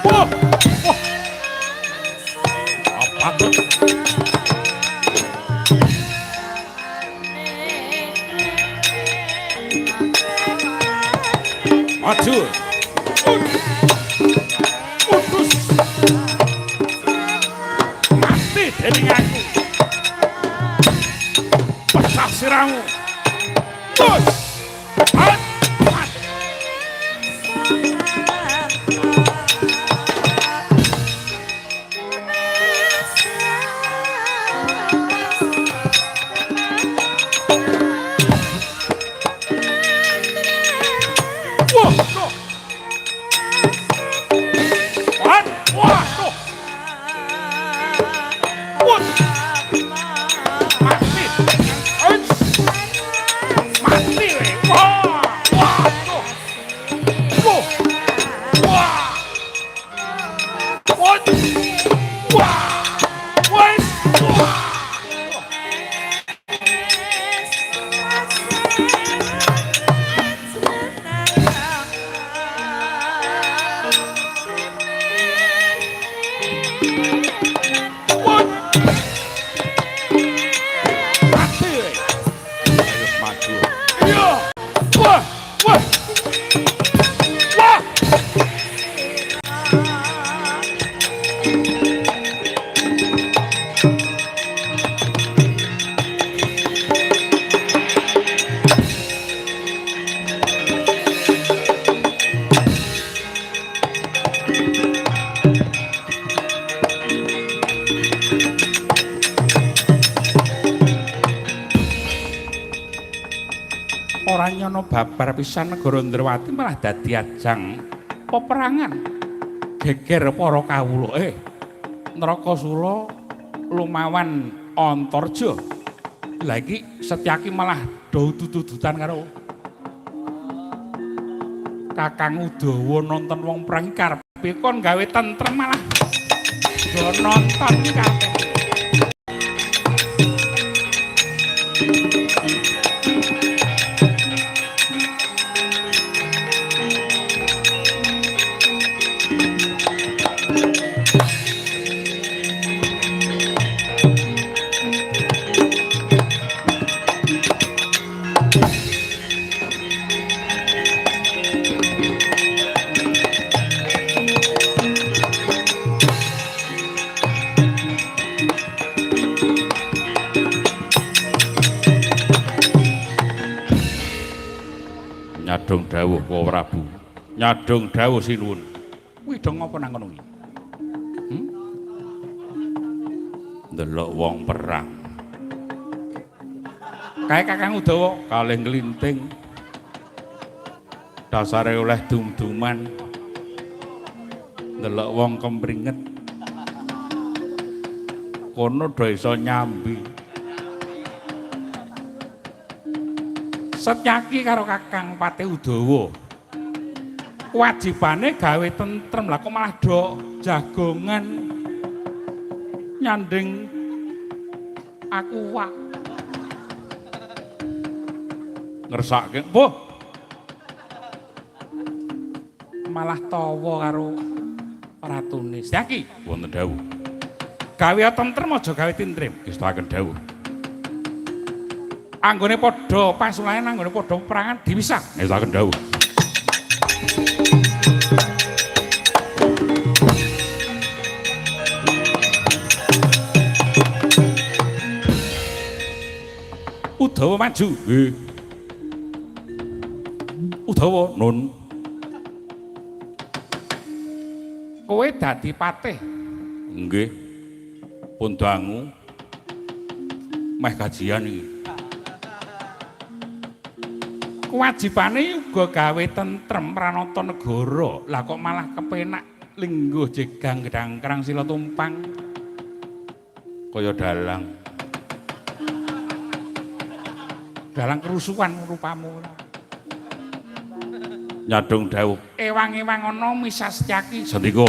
Wah. Wah. Apa tuh? Maju. Putus. Mati dening aku. Pecah sirahmu. Bos. Hat. Hat. Wah, tuh. Hat. Wah, tuh. Wah. Mati. Eits. Mati we. Wah. Wah, tuh. Wah. Wah. Wah. Wah. Wah. Wah. Wah. Mati we. Ayo maju. Iya. Wah. Wah. Wah. Ora nyono babar pisan negara Ndrawati malah dadi ajang peperangan. Geger para kawula. Neraka Sula lumawan Antarja. Lah iki Setyaki malah do udut-udutan karo Kakang Udawa nonton wong perang karepe kon gawe tentrem malah do nonton iki karepe. Nyadong dawuh Wa Prabu. Nyadong dawuh sinuwun. Kuwi do ngopo nang kono kuwi? Ndelok wong perang. Kae Kakang Udawa Kalih nglinting. Dasare oleh dum-duman. Ndelok wong kemringet. Kono do iso nyambi. Setyaki karo Kakang Patih Udawa. Kewajibane gawe tentrem, lah kok malah do jagongan nyanding aku wak. Ngersake, "Mbuh, Malah tawa karo ratune. Setyaki, wonten dawuh." gawe tentrem aja gawe tintrim. Gestaken dawuh. Anggone padha pasulayan, anggone padha peperangan diwisah. Ngestaken dawuh. Udawa maju. Nggih. Udawa, Nun. Kowe dadi patih. Nggih. Pun dangu. Meh kajian iki. Kewajibane uga gawe tentrem pranata negara. Lah kok malah kepenak lingguh jegang gedang kerang sila tumpang. Kaya dalang. Dalang kerusuhan rupamu. Nyadong dawuh. Ewang-ewang ana misah Setyaki. Sendika.